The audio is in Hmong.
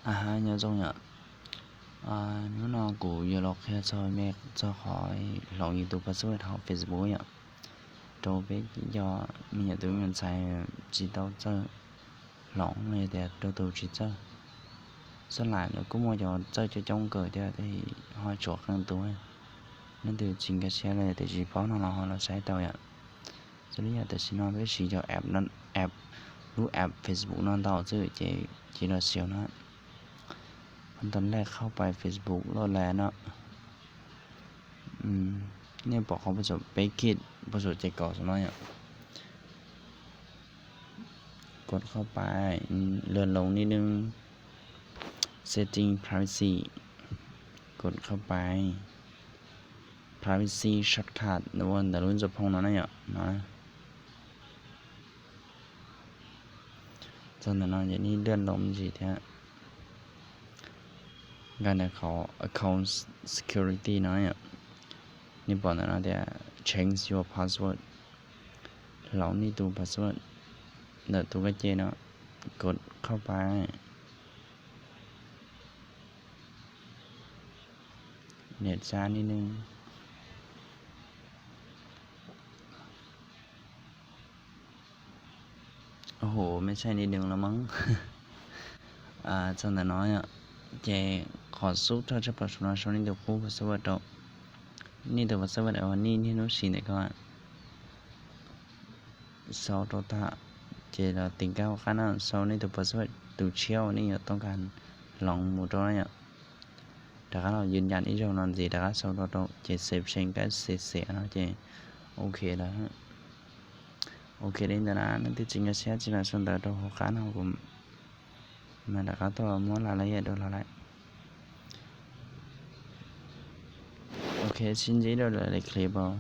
Aha, nyob zoo yom. Hnub no kuv yuav los qhia txog me txog qhov hloov yus tus password hauv Facebook yom, rau peb cov me nyuam tub me nyuam ntxhais tsis tau txawj hloov los yog tias rau tus tsis txawj. Xab lam lawv kuj muaj cov txawj coob coob kawg thiab, ho tshuav qee tus, leej twg tsis nkag siab los yog tias tsis paub no los ho los saib tau yom. Xws li yam tam sim no peb siv cov app, app, lub app Facebook no ntau xwb ces cia li los siv no. Ntawm lej เข้าไป Facebook loj lawm no, nej pom qhov puas txog peb kis puas txog ces kaum xwb no yom. Kod เข้าไป, lwm loos niaj neej, setting privacy, kod เข้าไป, privacy shortcut ua ntawm lub ntxuas phooj no na yom no. Txog ntawm no ces nej lwm loos me ntsis thiab, nkag ntawm qhov account security no yom. Nej pom ntawm no tias change your password, hloov nej tus password ntawm tus koj cia no, kod เข้าไป. Niam txab niaj neej. Hu, mej txhais niaj neej los mas. Txog ntawm no yom, ces qhov xub thawj tshaj plaws saum no sau nej tus qub password rau, nej tus password uas nej niaj hnub siv ntawm ko. Sau rau tag, ces los tiv nkag hauv qab no sau nej tus password tus tshiab uas nej yuav toob kas hloov mus rau na yom. Rov qab los yws yam ib zaug no ntxiv, rov qab sau rau rau ces save change kab xim xim no ces ok lawm. Ok li ntawd na, leej twg tsis nkag siab tsis los sau ntawv rau hauv qab no kuv mam rov qab tuaj muab las la yam rau los lawm. Ok, sib ntsib rau lwm clip os.